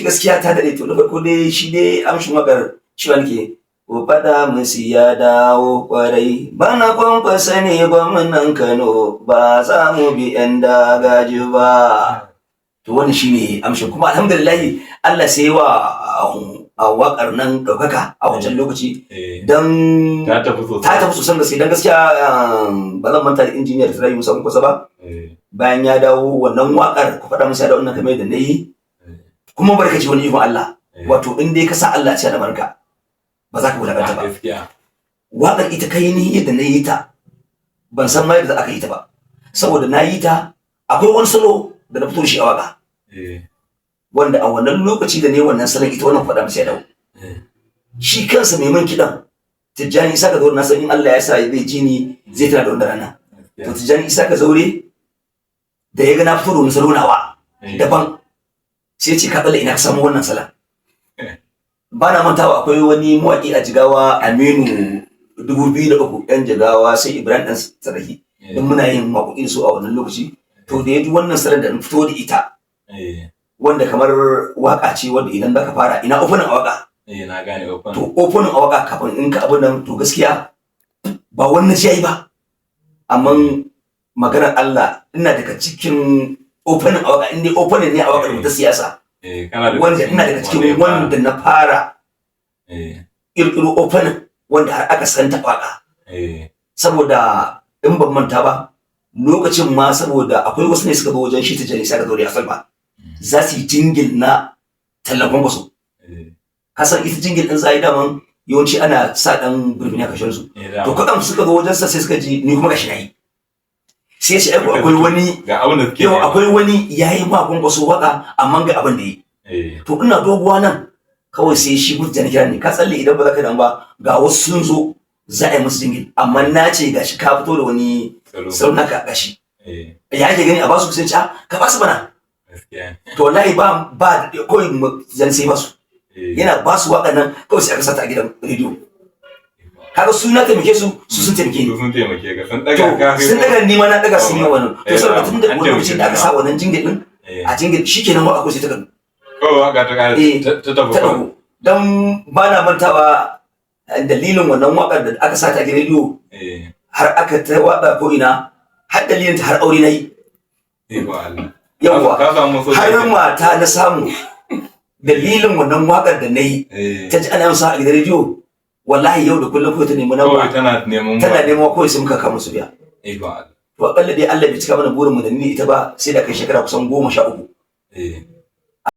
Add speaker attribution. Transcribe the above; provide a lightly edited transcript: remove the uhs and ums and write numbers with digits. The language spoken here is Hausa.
Speaker 1: Gaskiya ta daɗe. To, na farko dai shi dai amshin waƙar cewa nake, "Ku faɗa musu ya dawo kwarai, bana Kwankwasa ne gwamnan Kano, ba za mu bi 'yan dagaji ba." To, wannan shine amshin. Kuma alhamdulillah, Allah sai wa a waƙar nan ɗaukaka a wancan lokaci don
Speaker 2: Ta tafi sosai.
Speaker 1: Ta tafi sosan gaske, don gaskiya ba zan manta da injiniyar Rabi Musa Kwankwaso ba. Bayan ya dawo, wannan waƙar "Ku faɗa musu ya dawo" wannan kamar yadda na yi. Kuma barkaci wani ikon Allah, wato in dai ka sa Allah a cikin al'amuranka, ba za ka wulaƙanta ba. Waƙar ita kai ni yadda na yi ta, ban san ma yadda aka yi ta ba, saboda na yi ta akwai wani salo da na fito da shi a waƙa, wanda a wannan lokaci da ne wannan salon ita wannan "Faɗa masa ya dawo", shi kansa mai man kiɗan, Tijjani Isa ka Zaure, na san in Allah ya sa zai ji ni, zai tana da wannan rana. To, Tijjani Isa ka Zaure da ya ga na fito da wani salo nawa daban, sai ce, "Ka balle ina ka samu wannan salon?" Ba na mantawa, akwai wani mawaƙi a Jigawa, Aminu 2003, yan Jigawa, sai Ibrahim dan Sarki, don muna yin waƙoƙi da su a wannan lokaci. To, da ya ji wannan salon da na fito da ita, wanda kamar waka ce wanda idan zaka fara ina opening a waka.
Speaker 2: Eh, na gane open.
Speaker 1: To, opening a waka kafin in ka abin nan, to gaskiya ba wannan shi yayi ba, amma maganar Allah, ina daga cikin opening a waka, in dai opening ne a wakar ta siyasa,
Speaker 2: Eh, kana da
Speaker 1: wanda ina daga cikin wanda na fara kirkiro opening wanda har aka santa waka. Saboda in ban manta ba, lokacin ma saboda akwai wasu ne suka zo wajen shi Tijjani Isa ka zo da asal ba, za su yi jingle na tallan Kwankwaso. Ka san ita jingle din zai daman yawanci ana sa dan birbini a kashin su. To, kwatsam suka zo wajen sa, sai suka ji ni kuma gashi nayi, sai ce, "Ai akwai wani
Speaker 2: Ga abin da suke
Speaker 1: yau
Speaker 2: nema.
Speaker 1: Akwai wani yayi ma Kwankwaso waka, amma ga abin da yi." To, ina doguwa nan kawai, sai shi Tijjani kira ni, "Ka tsalle, idan ba za ka dan ba, ga wasu sun zo za a yi musu jingle, amma na ce gashi ka fito da wani
Speaker 2: Salo.
Speaker 1: Salo naka gashi. Ya ake gani a basu?" Sai ce, "Ah, ka basu bana." To, wallahi ba kawai zan sai basu. Yana basu waƙan nan kawai, sai aka sata a gidan rediyo. Kaga su na taimake su, su sun taimake ni.
Speaker 2: Su sun taimake ka, sun daga
Speaker 1: To,
Speaker 2: ka.
Speaker 1: sun daga ni ma na daga, sun yi wannan. To, saboda tun da
Speaker 2: An
Speaker 1: wani lokacin da aka sa
Speaker 2: taimake
Speaker 1: wannan jingle din a jingle, shikenan waƙa ko sai ta kadu.
Speaker 2: Kawai waka ta kare, ta tafi
Speaker 1: ta
Speaker 2: kawai.
Speaker 1: Dago, dan ba na mantawa dalilin wannan waƙar da aka sata a gidan rediyo, har aka ta waƙa ko ina, har dalilin ta har aure na yi.
Speaker 2: Iko Allah.
Speaker 1: Yawwa.
Speaker 2: Ka samu soyayya.
Speaker 1: Har mata na samu dalilin wannan waƙar da na yi. Ta ji ana yin sa a gidan rediyo, wallahi yau da kullum kawai ta nemi
Speaker 2: Kawai
Speaker 1: namba.
Speaker 2: tana neman
Speaker 1: Tana neman, kawai sai muka kama su biya.
Speaker 2: Iko Allah.
Speaker 1: To, akalla dai Allah bai cika mana burin mu da ni ita ba, sai da kai shekara kusan 13.